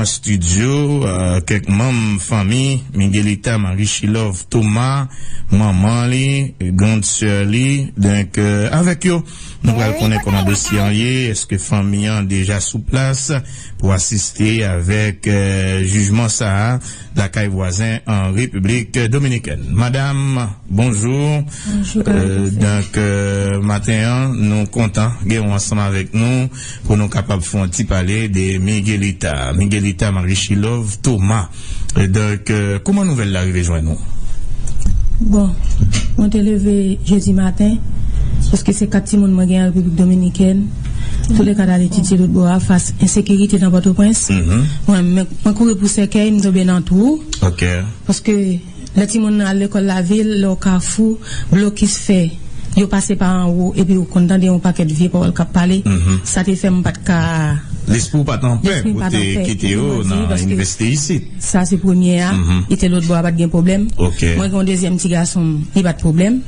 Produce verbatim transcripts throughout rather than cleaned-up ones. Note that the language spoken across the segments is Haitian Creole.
estidyo, euh, kèk manm fanmi Miguelita Marie Chilove Thomas, manman li, grann sè li, donk, euh, avèk yo, nou pral konnen kòman dosye an ye, èske fanmi an deja sou plas pou asiste avèk, euh, jijman sa a lakay vwazen an Repiblik Dominikèn. Madam, bonjou. Bonjou, euh, Carlos. Donk, euh, maten an, nou kontan gen w ansanm avèk nou pou nou kapab fè yon ti pale de Miguelita, Miguelita Marie Chilove Thomas. Euh, donk, euh, kòman nouvèl la rive jwenn ou? Bon, mwen te leve jedi maten, paske se kat timoun mwen gen an Repiblik Dominikèn. Tou le kat al etidye lòt bò a, fas ensekirite nan Pòtoprens. Mhm. Mwen, mwen, mwen kouri pou sèkèy, m tonbe nan twou. Ok. Paske lè timoun nan al lekòl lavil, lè w kafou, blokis fè, yo pase pa anwo, epi ou konn tande yon pakèt vye pawòl k ap pale. Mhm. Sa te fè m pa t ka. Lespri w pa t anpè pou te kite yo nan inivèsite isit. Sa se premye a, mhm, li te lòt bò a, pa t gen pwoblèm. Ok. Mwen gen yon dezyèm ti gason m, li pa t pwoblèm.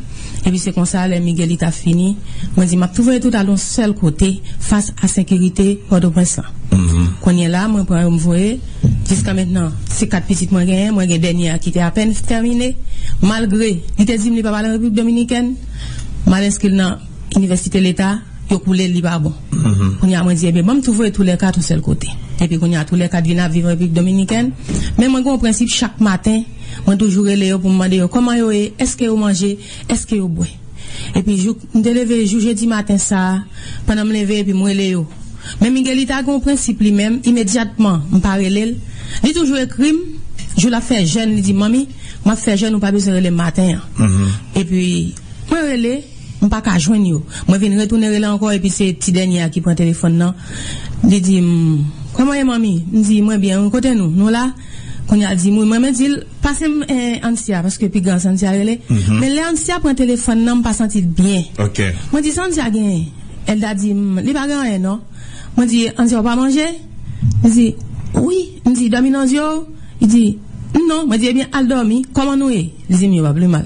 Epi se konsa, lè Miguelita fini, mwen di, "M ap tou voye tout al yon sèl kote, fas a sekirite Pòtoprens lan." Mhm. Kounye la, mwen pran yo, m voye. Jiska mentnan, se kat pitit mwen genyen, mwen gen dènye a ki te apèn tèmine. Malgre li te di m li p ap al an Repiblik Dominikèn, m al enskri l nan Inivèsite Leta, yo koule l, li pa bon. Mhm. Kounye a, mwen di, "Ebyen, ban m tou voye tou lè kat yon sèl kote." Epi kounye a, tou lè kat vin ap viv an Repiblik Dominikèn. Men mwen gen yon prensip, chak maten, mwen toujou rele yo pou m mande yo kòman yo ye, èske yo manje, èske yo bwè. Epi jou, m te leve jou jedi maten sa a, pandan m leve epi m rele yo. Men Miguelita gen yon prensip li menm, imedyatman m pa rele l, li toujou ekri m, jou l ap fè jèn, li di m, "Manmi, m ap fè jèn, ou pa bezwen rele m maten an." Mhm. Epi mwen rele, m pa ka jwenn yo. Mwen vin retounen rele ankò, epi se ti dènye a ki pran telefòn nan. Li di m, "Kòman w ye, manmi?" M di, "Mwen byen, wi, kote nou? Nou la?" Kounye a l di m, "Wi." Mwen, mwen di l, "Pase m, eh, Ansia, paske pi gran se Ansia rele." Mhm. Men lè Ansia pran telefòn nan, m pa santi l byen. Ok. Mwen di, "Sa Ansia genyen?" Elda di m, "Li pa gen anyen, non." Mwen di, "Ansia, ou pa manje?" Li di, "Wi." M di, "Dòmi nan zye w?" Li di, "Non." Mwen di, "Ebyen, al dòmi. Kòman nou ye?" Li di m, "Yo pa pli mal."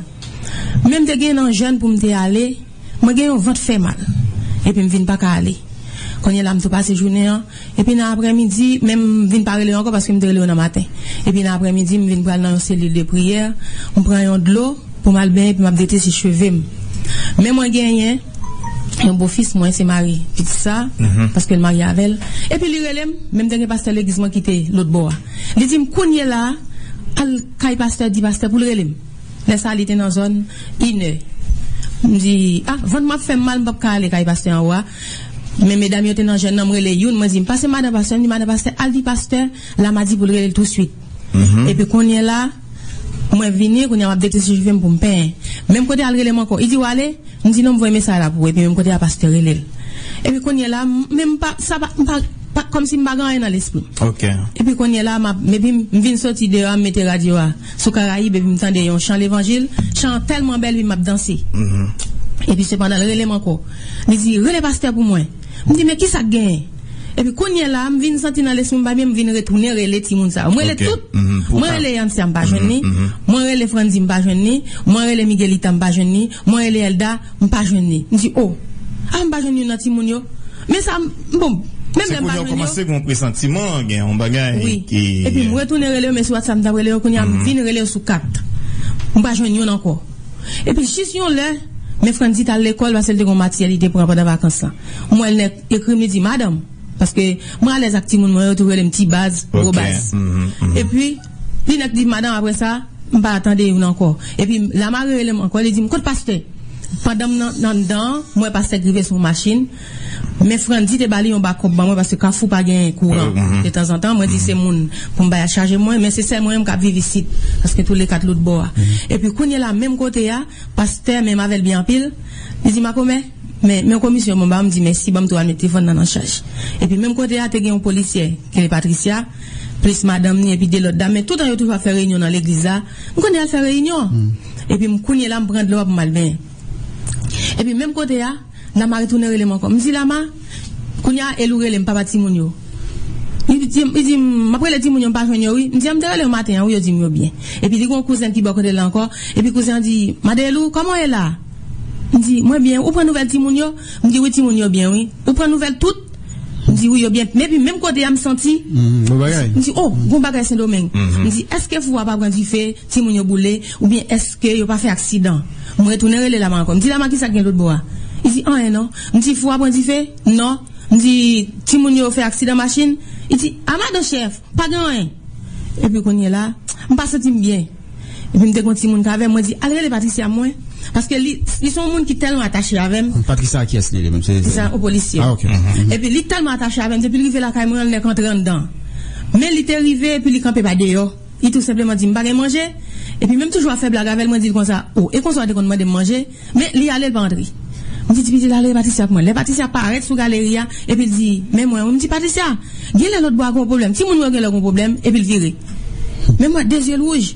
Men m te gen nan jèn pou m te ale, mwen gen yon vant fè mal. Epi m vin pa ka ale. Kounye la, m tou pase jounen an. Epi nan aprèmidi, men m vin pa rele yo ankò paske m te rele yo nan maten. Epi nan aprèmidi, m vin pral nan yon selil de priyè. M pran yon dlo pou m al benyen, epi m ap detese cheve m. Men mwen genyen yon bofis mwen, se mari pitit sa, mhm, paske l marye avè l. Epi li rele m, men m te gen pastè legliz mwen ki te lòt bò a. Li di m, "Kounye la, al kay pastè, di pastè pou l rele m." Lè sa a, li te nan zòn inè. M di, "A, vant m ap fè m mal, m p ap ka ale kay pastè anwo a." Men medam yo te nan jèn nan, m rele youn, mwen di, "M pase madan pastè," m di, "Madan pastè, al di pastè Lama di pou l rele l touswit." Mhm. Epi kounye la, mwen vini, kounye a m ap detese cheve m pou m penyen. Menm kote a l rele m ankò, li di, "W ale?" M di, "Non, m voye mesaj la pou ou." Epi menm kote a, pastè rele l. Epi kounye la, m, men m pa, sa pa, m pa, pa, kòmsi m pa gen anyen nan lespri m. Ok. Epi kounye la, m ap, epi m, m vin soti deyò a, m mete radyo a sou Karayib, epi m tande yon chan levanjil, chan an tèlman bèl, epi m ap danse. Mhm. Epi se pandan l rele m ankò. Li di, "Rele pastè pou mwen." M di, "Men kisa k genyen?" Epi kounye la, m vin santi nan lespri m pa byen, m vin retounen rele timoun sa yo. M rele tout. Mhm. Mwen rele Yantia, m pa jwenn li. Mhm. Mwen rele Frandy, m pa jwenn li. Mwen rele Miguelita, m pa jwenn li. Mwen rele Elda, m pa jwenn li. M di, "O, a, m pa jwenn youn nan timoun yo." Men sa, m, bon, menm lè m pa jwenn yo. Se kounye a w kòmanse gen yon presantiman, gen yon bagay ki. Wi. Epi m retounen rele yo, men sou WhatsApp m t ap rele yo, kounye a m vin rele yo sou kat. M pa jwenn youn ankò. Epi jis yon lè, men Frandy t al lekòl, paske l te gen yon matyè li te pran pandan vakans lan. M wè l nèk ekri m, li di, "Madanm," paske mwen alèz ak timoun mwen, yo tou rele m ti baz, gwo baz. Ok. Mhm, mhm. Epi, li nèk di, "Madanm," apre sa, m pa tande youn ankò. Epi, Lama rele m ankò, li di m, "Kot pastè?" Pandan m nan, nan anndan an, m wè pastè k rive sou yon machin. Men Frandy te ba li yon bakòp ban mwen, paske Kafou pa gen kouran. Mhm. De tanzantan, mwen di se moun pou m bay a chaje mwen, men se sèl mwen menm k ap viv isit, paske tou le kat lòt bò a. Mhm. Epi kounye la, menm kote a, pastè, menm avè l byen anpil, li di, "Makomè, men, men yon komisyon, bon, ba m di mèsi, ban m tou al met telefòn nan nan chaj." Epi menm kote a, te gen yon polisyè, ki rele Patricia, plis madanm ni, epi de lòt dam, men toutan yo toujou ap fè reyinyon nan legliz la, m konn al fè reyinyon. Hmm. Epi m kounye la, m pran dlo a pou m al benyen. Epi menm kote a, Lama retounen rele m ankò. M di, "Lama," kounye a, Elou rele m, papa timoun yo. Li di, li di m, "M ap rele timoun yo, m pa jwenn yo, wi." M di, "An, m te rele yo maten an, wi, yo di m yo byen." Epi li gen yon kouzen ki bò kote l la ankò. Epi kouzen an di, "Madan Elou, kòman w ye la?" M di, "Mwen byen, ou pran nouvèl timoun yo?" M di, "Wi, timoun yo byen, wi." "Ou pran nouvèl tout?" M di, wi, yo byen. Men epi menm kote a, m santi. M di, o, gon bagay Sendomeng. M di, èske fou a pa pran dife, timoun yo boule, oubyen èske yo pa fè aksidan? M retounen rele Lama ankò. M di, Lama, kisa k gen lòt bò a? Li di, anyen non. M di, fou a pran dife? Non. M di, timoun yo fè aksidan machin? Li di, a madan chèf, pa gen anyen. Epi kounye la, m pa santi m byen. Epi m te gon timoun k avè m, mwen di, al rele Patricia mwen. Paske li, li se yon moun ki tèlman atache avè m. Patricia a kiyès li, li menm? Se, se... Sa, yon polisye. Ah, ok. Epi li tèlman atache avè m, depi l rive lakay mwen, l nèk antre anndan. Men li te rive, epi li kanpe pa deyò. Li tou senpleman di m pa gen manje. Epi menm toujou ap fè blag avè l, mwen di l konsa, o, e konsa w te konn mande m manje? Men li ale, l pa antre. M di, ti pitit la, ale Patricia pou mwen. Lè Patricia parèt sou galeri a, epi l di, men mwen, wi, m di, Patricia, genlè lòt bò a gon pwoblèm. Timoun yo genlè gon pwoblèm, epi l vire. Men mwen, de zye l wouj.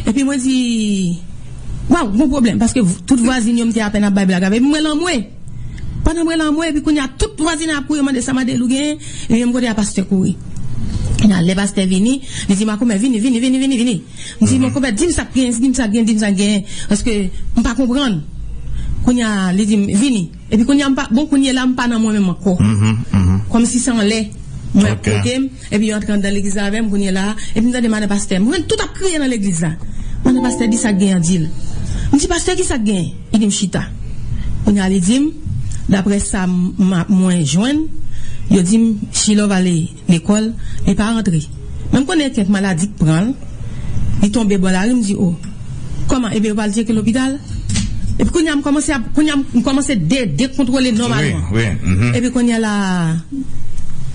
Epi mwen di, waw, gon pwoblèm, paske tout vwazin yo, m te apèn ap bay blag avè, epi mwen lanmwe. Pandan mwen lanmwe, epi kounye a, tout vwazinay ap kouri mande sa, mande l ou genyen, epi menm kote a pastè kouri. Kounye a, lè pastè vini, li di, makomè, vini, vini, vini, vini, vini. M di, makomè, di m sa k genyen, di m sa k genyen, di m sa k genyen, paske m pa konprann. Kounye a, li di m, vini. Epi kounye a, m pa, bon, kounye la, m pa nan mwen menm ankò. Kòmsi se anlè. Mwen ap pote m, epi yo antre anndan legliz la avè m, kounye la, epi m tande madan pastè. M jwenn tout ap kriye nan legliz la. Madan pastè di sa k genyen, di l. M di, pastè, kisa k genyen? Li di m chita. Kounye a, li di m, daprè sa m, m, mwen jwenn, yo di m, Chilòv ale lekòl, li pa rantre. Men m konnen kèk maladi k pran l, li tonbe bò lari, m di, o, kòman, ebyen yo pral tcheke lopital? Epi kounye a, m kòmanse ap, kounye a, m kòmanse de, dekontwole nòmalman. Wi, wi. Epi kounye a la,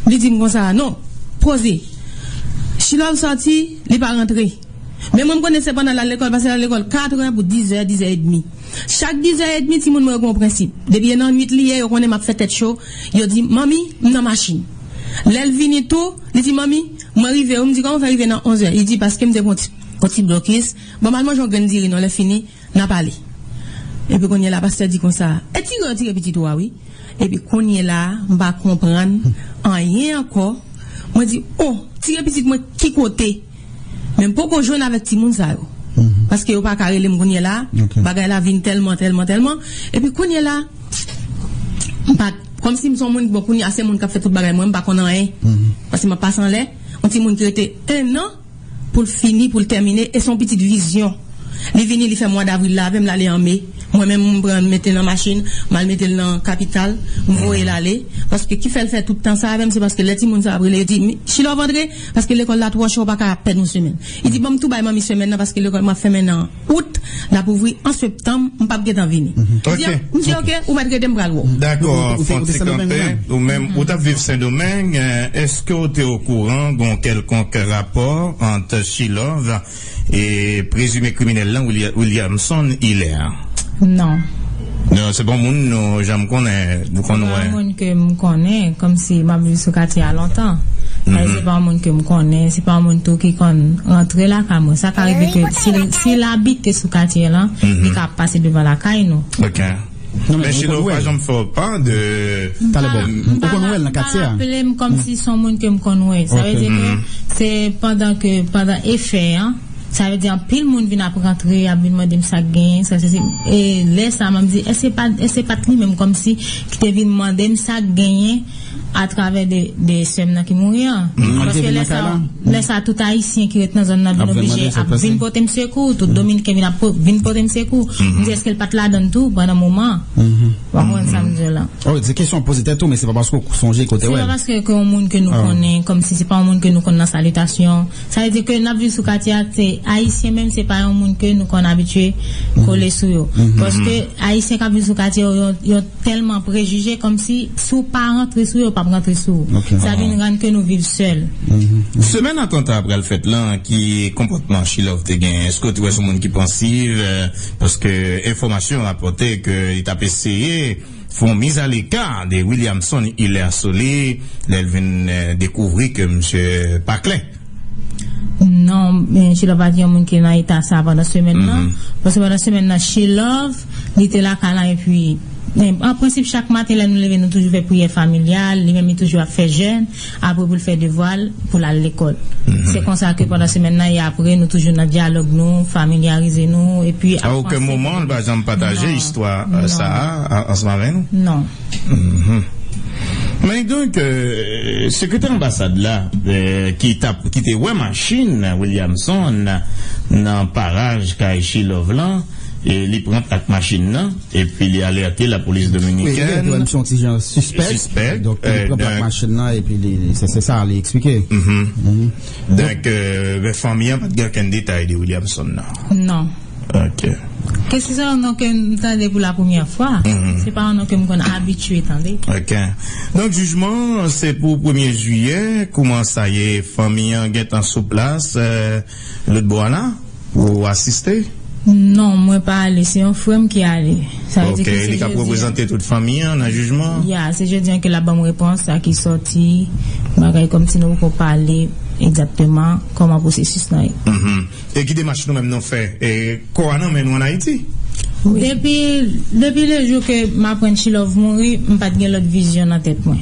li di m konsa, non, poze. Chilòv sòti, li pa rantre. Men mwen, m konnen se pandan l al lekòl, paske l al lekòl katrè pou dizè, dizè edmi. Chak dizè edmi, timoun mwen yo gen yon prensip. Depi e nan nwit li ye, yo konnen m ap fè tèt cho. Yo di, manmi, m nan machin. Lè l vini tou, li di, manmi, mwen rive wi. M di, kòman w fè rive nan onzè? Li di, paske m te pran yon ti, yon ti blokis. Bon, m al manje yon grenn diri non, lè fini, n a pale. Epi kounye la, pastè di konsa, e tire, tire pitit ou a, wi. Epi kounye la, m pa konprann anyen ankò. Mwen di, o, tire pitit mwen ki kote? Men m poko jwenn avèk timoun sa yo. Paske yo pa ka rele m kounye la. Bagay la vin tèlman, tèlman, tèlman. Epi kounye la, m pa, kòmsi m se yon moun, bon, kounye a se moun k ap fè tout bagay mwen, m pa konn anyen. Paske m ap pase anlè, yon timoun ki rete en an, pou l fini, pou l tèmine, e se yon pitit vizyon. Li vini, li fè mwa davril la avè m, l ale an me. Mwen menm, m pran, m mete l nan machin, m al mete l nan kapital, m voye l ale. Paske ki fè l fè tout tan sa avè m, se paske lè timoun sa ap rele, yo di, "Mi-, Chilòv antre, paske lekòl la twò chè, ou pa ka pèd yon semèn." Li di, "Ban m tou bay manmi semèn nan, paske lekòl m ap fèmen nan out, l ap ouvri an septanm, m p ap gentan vini." M di, "M di, ok, ou mèt rete, m pral wè w." Dakò, fò n ti kanpe. Ou menm, ou t ap viv Sendomeng, èske w te okouran gon kèlkonk rapò ant Chilòv e prezime kriminèl lan, Williamson Hilaire? Non. Non, se pa yon moun nou janm konnen, nou konn wè. Se pa yon moun ke m konnen, kòmsi m ap viv sou katye a lontan. Se pa yon moun ke m konnen, se pa yon moun tou ki konn rantre lakay mwen. Sa ka rive ke si, si l abite sou katye lan, li ka pase devan lakay nou. Ok. Men Chilòv pa janm fè w pa de... Talè bon. Ou konn wè l nan katye a? M pa raple m kòmsi se yon moun ke m konn wè. Sa vle di ke se pandan ke, pandan efè an, sa vle di anpil moun vin ap rantre, ap vin mande m sa k genyen, sa se, se, e lè sa, m ap di, èske pa, èske pa t li menm kòmsi ki te vin mande m sa k genyen atravè de, de sè m nan ki mouri an? Paske lè sa, lè sa, tout Ayisyen ki ret nan zòn nan vin oblije ap vin pote m sekou, tout Dominiken vin ap po-, vin pote m sekou. M di, èske l pa t ladann tou pandan moman an? W konprann sa m di w la? Oh, se kesyon w poze tèt ou, men se pa paske w sonje kote w wè l. Se pa paske ke yon moun ke nou konnen, kòmsi se pa yon moun ke nou konn nan salitasyon. Sa vle di ke n ap viv sou katye a, se Ayisyen menm, se pa yon moun ke nou konn abitye kole sou yo. Paske Ayisyen k ap viv sou katye yo, yo, yo tèlman prejije, kòmsi si w pa rantre sou yo, yo p ap rantre sou ou. Sa vin rann ke nou viv sèl. Semèn atanta a pral fèt lan, ki konpòtman Chilòv te gen? Èske w te wè se yon moun ki pansiv? Paske enfòmasyon rapòte ke li t ap eseye fè yon mizaleka de Williamson Hilaire sou li, lè l vin, eh, dekouvri ke misye pa klè. Non, men Chilòv pa t yon moun ki nan eta sa pandan semèn nan. Paske pandan semèn nan, Chilòv, li te lakay la, epi, men, an prensip, chak maten, lè nou leve, nou toujou fè priyè familyal, li menm, li toujou ap fè jèn, apre pou l fè devwa l, pou l al lekòl. Se konsa ke pandan semèn nan, e apre, nou toujou nan dyalòg nou, familyarize nou, epi... A okenn moman, l pa janm pataje istwa, eh, sa a, a, ansanm avè nou? Non. Men donk, euh, sekretè anbasad la, euh, ki t ap, ki te wè machin Williamson nan paraj kay Chilove lan, e li pran ak machin nan, epi li alète lapolis dominikèn. Wi, li te wè misye yon ti jan sispèk. Sispèk, donk, li pran ak machin nan, epi li, se, se sa li eksplike. Donk, euh, fanmi an pa t gen okenn detay de Williamson nan? Non. Ok. Ke se yon non ke m tande pou la premyè fwa. Se pa yon non ke m konn abitye tande. Ok. Donk, jijman an, se pou premye jiyè. Kouman sa ye? Fanmi an gentan sou plas, euh, lòtbò a la, pou asiste? Non, mwen pa ale. Se yon frè m ki ale. Sa vle di ke se jodi an. Ok, li k ap reprezante tout fanmi an nan jijman an? Ya, se jodi an ke l ap ban m repons sa ki sòti, bagay kòmsi nou poko pale egzakteman kòman pwosesis lan ye. E ki demach nou menm nou fè? E kò a nan men nou ann Ayiti? Depi, depi le jou ke m aprann Chilove mouri, m pa t gen lòt vizyon nan tèt mwen.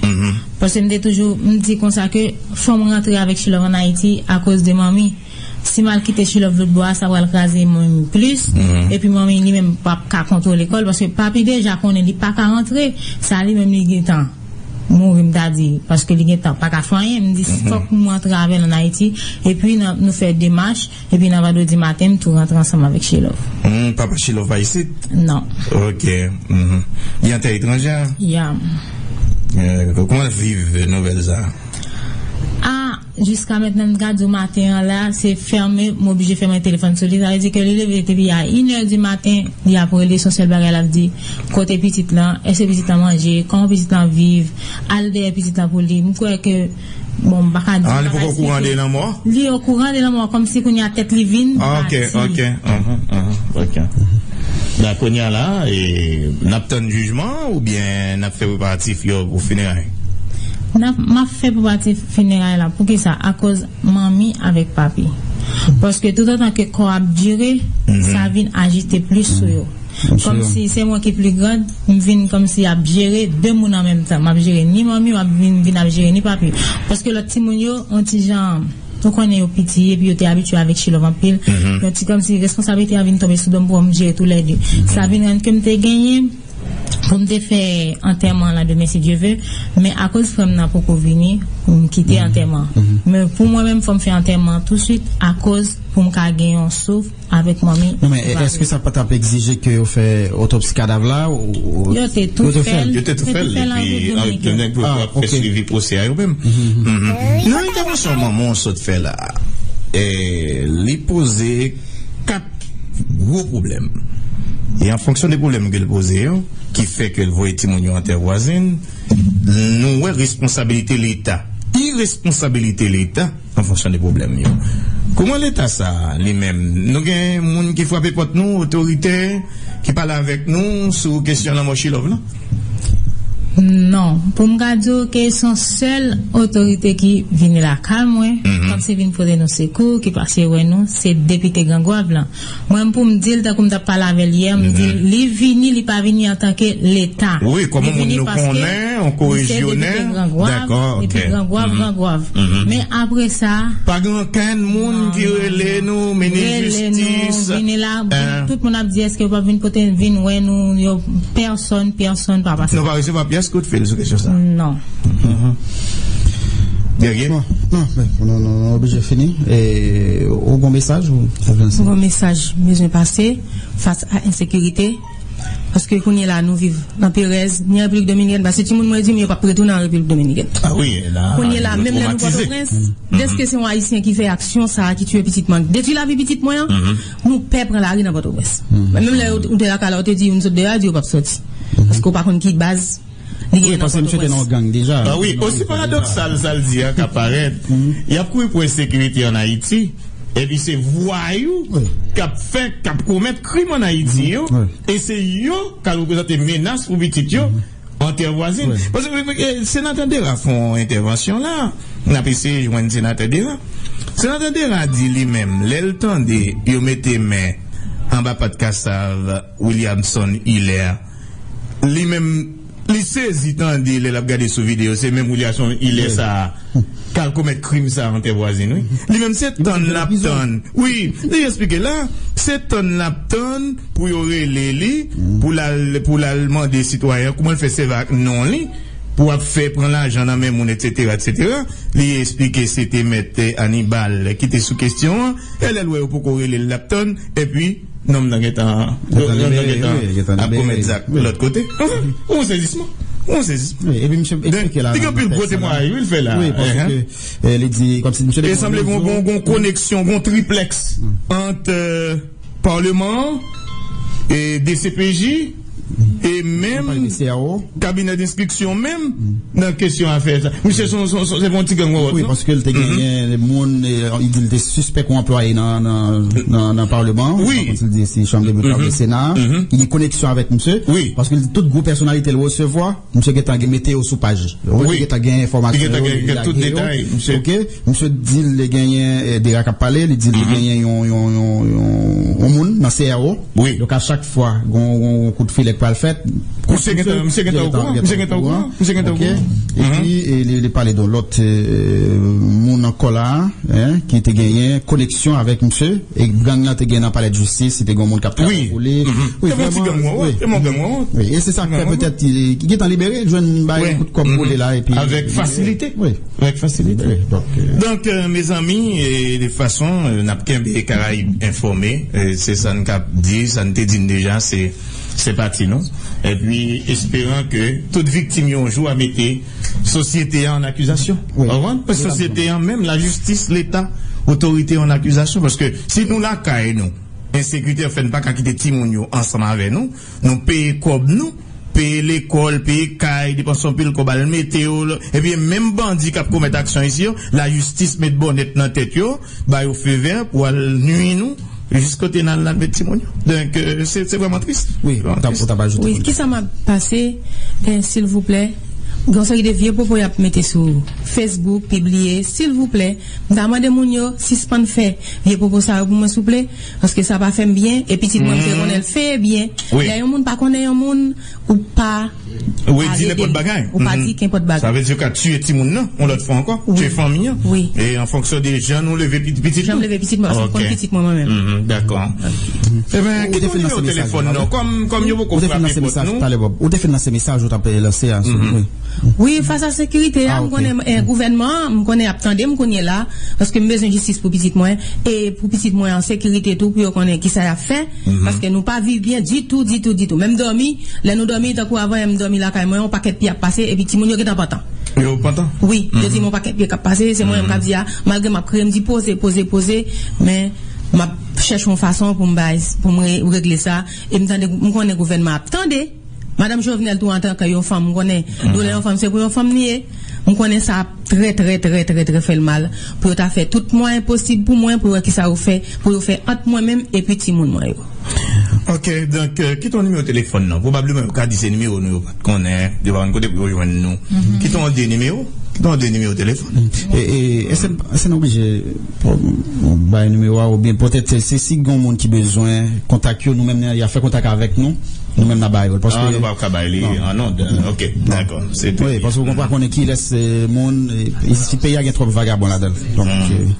Paske m te toujou, m di konsa ke fò m rantre avèk Chilove ann Ayiti akoz de manmi. Si m al kite Chilove lòtbò a, sa pral kraze manmi plis. Epi manmi li menm p ap ka kontwole kò l, paske papi deja konnen li pa ka rantre. Sa li menm li gentan mouri, m ta di, paske li gentan pa ka fè anyen. M di, fòk m rantre avè l ann Ayiti. Epi n a, nou fè demach. Epi nan vandredi maten, m tou rantre ansanm avèk Chilove. Hmm, papa Chilove pa isit? Non. Ok. Li an tè etranjè? Ya. Euh, kòman l viv nouvèl sa a? Ah, jiska mentnan, m ka di w maten an la, se fèmen, m oblije fèmen telefòn sou li. Sa vle di ke li leve depi a inè di maten, li ap rele, se yon sèl bagay l ap di, kote pitit lan, èske pitit lan manje, kòman pitit lan viv, al dèyè pitit lan pou li. M kwè ke, bon, m pa ka di, ah, li poko okouran de lanmò? Li okouran de lanmò, kòmsi kounye a tèt li vin pati. Ah, ok, ok. La, kounye a la, e, n ap tann jijman an oubyen n ap fè preparatif yo pou fineray? N ap, m ap fè preparatif fineray la. Poukisa? Akoz manmi avèk papi. Paske toutotan ke kò ap dire, sa vin ajite plis sou yo. Kòmsi se mwen ki pli grann, m vin kòmsi ap jere de moun an menm tan. M ap jere ni manmi, m ap vin, vin ap jere ni papi. Paske lòt timoun yo, yon ti jan, ou konnen yo piti, epi yo te abitye avèk Chilove anpil. Yon ti kòmsi responsablite a vin tonbe sou do m pou m jere toulède. Sa vin rann ke m te genyen pou m te fè antèman an demen, si Dye ve, men akoz frè m nan poko vini, m kite antèman an. Men pou mwen menm, fò m fè antèman an touswit, akoz pou m ka gen yon souf avèk manmi. Non, men èske sa pa t ap egzije ke yo fè otopsi kadav la? Yo te tou fè l. Yo te tou fè l, epi nèg yo ap fè swivi pwosè a yo menm. Nan entèvansyon manman w sot fè la, e, li poze kat gwo pwoblèm. E an fonksyon de pwoblèm ke l poze yo, ki fè ke l voye timoun yo an tè vwazin, nou wè responsabilite Leta, iresponsabilite Leta an fonksyon de pwoblèm yo. Kòman Leta sa a, li menm, nou gen moun ki frape pòt nou, otoritè, ki pale avèk nou sou kesyon lanmò Chilove lan? Non, pou m ka di w ke se yon sèl otorite ki vini lakay mwen, kòmsi vin pote nou sekou, ki pase wè nou, se depite Grangwav lan. Mwen, pou m di l, tankou m t ap pale avè l yè, m di l, li vini, li pa vini antanke Leta. Wi, kòman moun nou konnen, yon ko rejyonè. Dakò, ok. Epi Grangwav, Grangwav. Men apre sa, pa gen okenn moun ki rele nou, minis jistis, vini la, tout moun ap di, èske yo p ap vin pote, vin wè nou, yo, pèsonn, pèsonn pa pase. Nou pa resevwa pyès kout fil sou kesyon sa? Non. Guerrier? Non, non, men, nou, nou, nou oblije fini. E, ou gon mesaj ou? Gon mesaj bezwen pase fas a ensekirite. Paske kounye la nou viv nan perèz, ni an Repiblik Dominikèn, paske timoun mwen di m yo p ap retounen an Repiblik Dominikèn. Ah wi, la, kounye la, menm lè nou Pòtoprens, dèske se yon Ayisyen ki fè aksyon sa a, ki tiye pitit mwen, detwi lavi pitit mwen an, nou pè pran lari nan Pòtoprens. Menm lè ou, ou te lakay la, ou te di youn sot deyò, a di yo p ap sòti. Paske ou pa konn ki baz li gen nan Pòtoprens. Wi, paske misye te nan yon gang deja. Ah wi, osi paradoksal sa l di a ka parèt, y ap kouri pou ensekirite ann Ayiti, epi se vwayou k ap fè, k ap komèt krim ann Ayiti yo, e se yo k al reprezante menas pou pitit yo an tè vwazin. Paske, e, e, Senatè Dera fè yon entèvansyon la, n ap eseye jwenn Senatè Dera. Senatè Dera di li menm, lè l tande yo mete men anba pat kasav Williamson Hilaire, li menm, li sezi tande lè l ap gade sou videyo, se menm Williamson Hilaire sa a k al komèt krim sa a an tè vwazin, wi. Li menm se tann l ap tann. Wi, li eksplike la, se tann l ap tann pou yo rele li, pou l al, pou l al mande sitwayen an kòman l fè sèvi ak non li, pou ap fè pran lajan nan men moun, etsetera, etsetera. Li esplike se te mèt, eh, Anibal ki te sou kesyon an, e lè l wè yo poko rele l, l ap tann, epi nonm nan gentan, nonm nan gentan ap komèt zak lòt kote. Yon sezisman. Yon sezisman. Wi, epi misye eksplike la, li gen anpil gwo temwayaj, wi, l fè la. Wi, paske, eh, li di, kòmsi misye te... E sanble gen yon, gen yon koneksyon, gen yon triplèks ant, eh, Palman an, e D C P J, e menm kabinè denstriksyon menm nan kesyon afè sa. Misye se yon, se yon, se yon ti gang wòwòt, non? Wi, paske l te genyen moun, e, li di l te sispèk yon anplwaye nan, nan, nan, nan Palman an. Wi. Kòmsi l di si Chanm Depite oubyen Sena, li gen koneksyon avèk misye. Wi. Paske l di tout gwo pèsonalite l resevwa, misye gentan gen mete yo sou paj. Wi. Gentan gen enfòmasyon yo, li lage yo. Tout detay, misye. Ok? Misye di l genyen, eh, Dera k ap pale, li di l genyen yon, yon, yon, yon, yon moun nan C R O. Wi. Donk, a chak fwa, gon, gon kout filè k pral fèt, misye gentan, misye gentan okouran, misye gentan okouran, misye gentan okouran. Epi, eh, li, li pale de yon lòt, eh, moun ankò la, hein, ki te genyen koneksyon avèk misye. E gang lan te gen nan palè jistis, si te gen moun k ap travay pou li. Wi. Wi, se yon ti gang wòwòt, se yon gang wòwòt. Wi, e se sa k fè petèt li, li gentan libere, jwenn bay kout kòb pou li la, epi avèk fasilite. Wi. Avèk fasilite. Wi, donk, euh, donk, euh, mezanmi, e de fason, euh, n ap kenbe Karayib enfòme, euh, se sa n k ap di, sa n te di n deja, se, se pati nou. Epi, esperan ke tout viktim yo yon jou a mete sosyete a an akizasyon. Wi. Ou konprann? Paske sosyete a menm, lajistis, Leta, otorite an akizasyon. Paske si nou lakay nou, ensekirite ap fè n pa ka kite timoun yo ansanm avè nou, nou peye kòb nou, peye lekòl, peye kay, depanse anpil kòb al mete yo, epi menm bandi k ap komèt aksyon isi yo, lajistis met bònèt nan tèt yo, ba yo fevè pou al nwi nou, jis kote n al, n al met timoun yo. Donk, euh, se, se vrèman tris. Wi, ou t ap, ou t ap ajoute. Wi, kisa m ap pase, eh, silvouplè? Gen yon seri de vye pwopo y ap mete sou Facebook, pibliye, silvouplè. M ta mande moun yo sispann fè vye pwopo sa yo pou mwen, souple, paske sa pa fè m byen, e pitit mwen, m te konnen l fè byen. Wi. Lè yon moun pa konnen yon moun, ou pa Ou di nenpòt bagay. Ou pa di kenpòt bagay. Sa vle di yo ka tiye timoun nan, yon lòt fwa ankò, tiye fanmi an. Wi. E an fonksyon de jan nou leve pi-, pitit nou. Jan m leve pitit mwen, paske m konn pitit mwen, mwen menm. Dakò. Eben, kite nimewo telefòn nan, kòm, kòm yo poko frape pòt nou. Ou te fin lanse mesaj ou t ap lanse a, wi. Wi, fas a sekirite a, m konnen, eh, gouvènman an, m konnen y ap tande m kounye la, paske m bezwen jistis pou pitit mwen, e pou pitit mwen an sekirite tou, pou yo konnen kisa y ap fè, paske nou pa viv byen ditou, ditou, ditou. Menm dòmi, lè nou dòmi, tankou avan yè m dòmi lakay mwen, yon pakèt pye ap pase, epi timoun yo gentan pantan. Yo pantan? Wi, yo di m yon pakèt pye k ap pase, se mwen menm k ap di a, malgre m ap kriye, m di poze, poze, poze, men m ap chèche yon fason pou m bay, pou m re-, regle sa, e m tande, m konnen gouvènman ap tande. Madanm Jovenel tou, antanke yon fanm, m konnen doulè yon fanm se pou yon fanm li ye. M konnen sa ap trè, trè, trè, trè, trè fè l mal. Pou yo ta fè tout mwayen posib pou mwen, pou yo wè kisa yo fè, pou yo fè ant mwen menm epi timoun mwen yo. Ok, donk, euh, kite yon nimewo telefòn nan. Pwobableman, yo ka di se nimewo nou yo pa t konnen, yo pa konn kote pou yo jwenn nou. Kite yon de nimewo, kite yon de nimewo telefòn. E, e, e se, se nou oblije pou bay nimewo a, oubyen petèt se, se si gen moun ki bezwen kontak yo, nou menm, y a fè kontak avèk nou, nou menm n a ba yo l. Paske... Ah, nou pa ka bay li an nòd. Ok, dakò. Se trè byen. Wi, paske ou pa konnen kilès, eh, moun, eh, isi peyi a gen twòp vagabon ladan l. Donk, eh,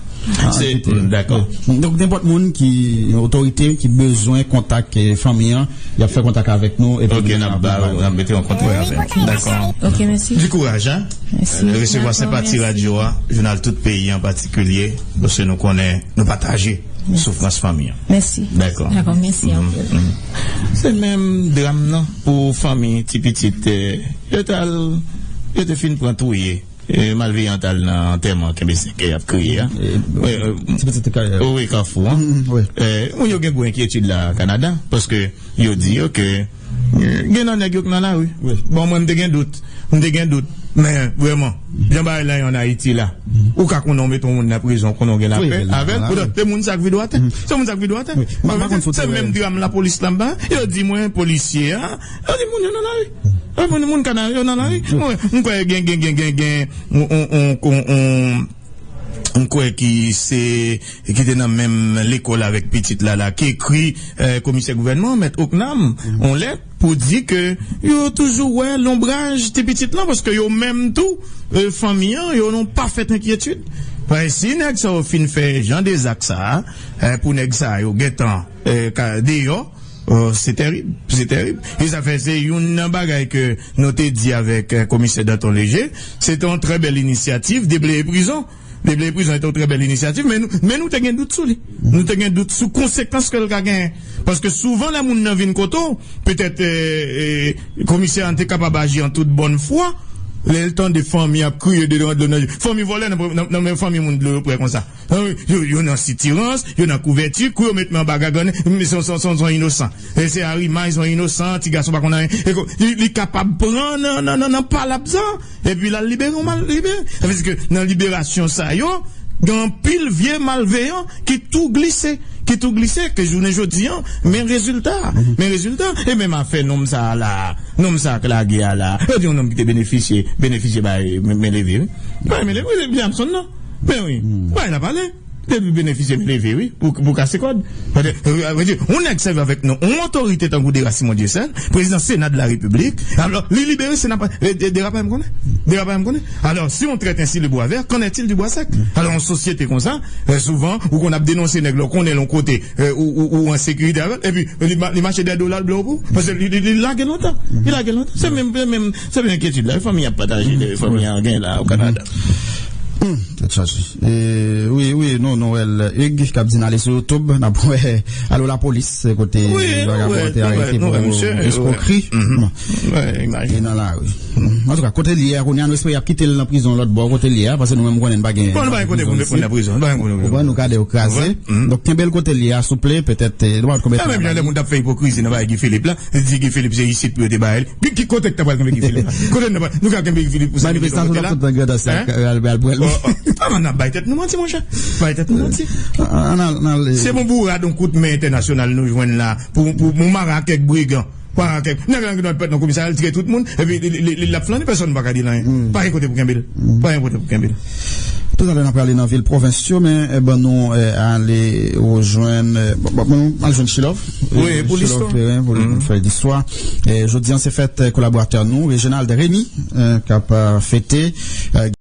se, dakò. Donk, nenpòt moun ki, otorite ki bezwen kontak, eh, fanmi an, y ap fè kontak avèk nou, epi... Ok, n ap ba yo, n ap mete yo an kontak avèk. Dakò. Ok, mèsi. Di kouraj, hein? Mèsi. Resevwa senpati radyo a, jounal tout peyi an patikilye, paske nou konnen, nou pataje soufrans fanmi an. Mèsi. Dakò. Dakò, mèsi anpil. Se menm dram nan pou fanmi ti pitit, eh, yo t al, yo te fin pran touye. Eh, malveyan t al nan antèman, kenbe senkè, y ap kriye a. Ti pitit te ka... Wi, Kafou an. Eh, moun yo gen gwo enkyetid la Kanada, paske yo di yo ke, eh, gen nan nèg yo k nan lari. Wi. Bon, mwen, m te gen dout. M te gen dout. Men, vrèman, jan bagay la ye ann Ayiti la, ou ka konnen w mete yon moun nan prizon, konnen w gen lapè avè l. Poutèt se moun sa k vide w atè. Se moun sa k vide w atè. Se menm dram lapolis la m ba, yo di mwen, polisye a, yo di moun yo nan lari. Yo di moun, moun Kanada yo nan lari. Mwen, m kwè gen, gen, gen, gen, gen, on, on, on, on, on, m kwè ki se, ki te nan menm lekòl avèk pitit la, la, ki ekri, eh, komisè gouvènman, mèt Ocnam, yon lèt pou di ke yo toujou wè lonbraj ti pitit lan, paske yo menm tou, eh, fanmi an, yo nan yon pafèt enkyetid. Paske si nèg sa yo fin fè jan de zak sa a, eh, pou nèg sa yo gentan, eh, ka deyò, Oh, se tèrib, se tèrib. E sa fè se youn nan bagay ke nou te di avèk eh, komisè Danton Léger, se te yon trè bèl inisyativ, debleye prizon. Debleye prizon se te yon trè bèl inisyativ, men nou, men nou te gen dout sou li. Nou te gen dout sou konsekans ke l ka genyen. Paske souvan lè moun nan vin kote w, petèt eh, eh, komisè an te kapab aji an tout bòn fwa, lè l tande fanmi ap kriye de dlo nan je. Fanmi vòlè nan, nan, nan men fanmi moun dlo yo prè konsa. Ah wi, yo, yo nan sitirans, yo nan kouvèti, kou yo met men anba gagann, men se yon, se yon, se yon, se yon inosan. E se arimay, se yon inosan, ti gason pa konn anyen. E ko- li, li kapab pran nan, nan, nan, nan palab sa, epi l al libere, yon mal libere. Sa vle di ke nan liberasyon sa yo, gen anpil vye malveyan ki tou glise, ki tou glise, ke jounen jodi an, men rezilta, men rezilta. E menm afè nonm sa a la, nonm sa a k lage a la, yo di yon nonm ki te benefisye, benefisye bay men, men leve, wi. Bay men leve, wi, Williamson, non? Men wi, bay la pale. Depi benefisye m leve, wi, pou, pou kase kòd. Paske, euh, vle di, yon nèg sèvi avèk non, yon otorite tankou Dera Simon Dieuseul, prezidan Sena de la Repiblik, alò, li libere Sena pa, e, e, Dera pa menm konnen. Dera pa menm konnen. Alò, si on traite ainsi le bois vert, qu'en est-il du bois sec? Alò, yon sosyete konsa, euh, souvan, ou konn ap denonse nèg la, ou konnen l yon kote, euh, ou, ou, ou an sekirite avè l, epi li, ma- li mache dèyè do l al blow pou, paske li, li, li lage lontan. Li lage lontan. Se menm, se menm, se menm enkyetid la, fanmi ap pataje, fanmi an gen la, o Kanada. Hmm, tèt chaje. E, wi, wi, nou, Noël Hugues, k ap di n ale sou YouTube, n ap wè, alo lapolis, kote vagabon te arete pou eskwokri. Bon. E nan lari. Antouka, kote l ye a, kounye a, nou espere y ap kite l nan prizon lòt bò, kote l ye a, paske nou menm, nou konnen n pa gen. Bon, nou pa gen kote pou met moun nan prizon, nou pa gen kote pou met moun nan prizon. Nou ka de yo kraze. Donk, kenbe l kote l ye a, souple, petèt, eh, nou pa konn konbyen tan. Menm jan lè moun t ap fè ipokrizi nan bagay Guy Philippe la, li di Guy Philippe se isit pou yo te ba l. Ki, ki kote k ta pral kenbe Guy Philippe la? Kote n ta pral, nou ka kenbe Guy Philippe pou sa? Manifestasyon t ap fèt nan Grandans la, al, al pran l. Oh, oh. Ah, n ap bay tèt nou manti, monchè. Bay tèt nou manti. Se bon bourad, yon kout men entènasyonal nou jwenn la pou, pou, pou mare ak kèk brigan. Mare ak kèk nèg la ki nan pèt nan komisarya, l tire tout moun, epi li, li, li, l ap flannen, pèsonn pa ka di l anyen. Pa gen kote pou kenbe l. Pa gen kote pou kenbe l. Toutalè, n ap prale nan vil pwovens yo, men, eh, ban nou, eh, ale rejwenn, eh, bon, bon, bon, al jwenn Chilov. Wi, eh, pou listwa. Chilov Clairin, pou nou fè listwa. Eh, jodi an, se fèt, eh, kolaboratè nou, Reginald Remy, eh, k ap, eh, fete, eh,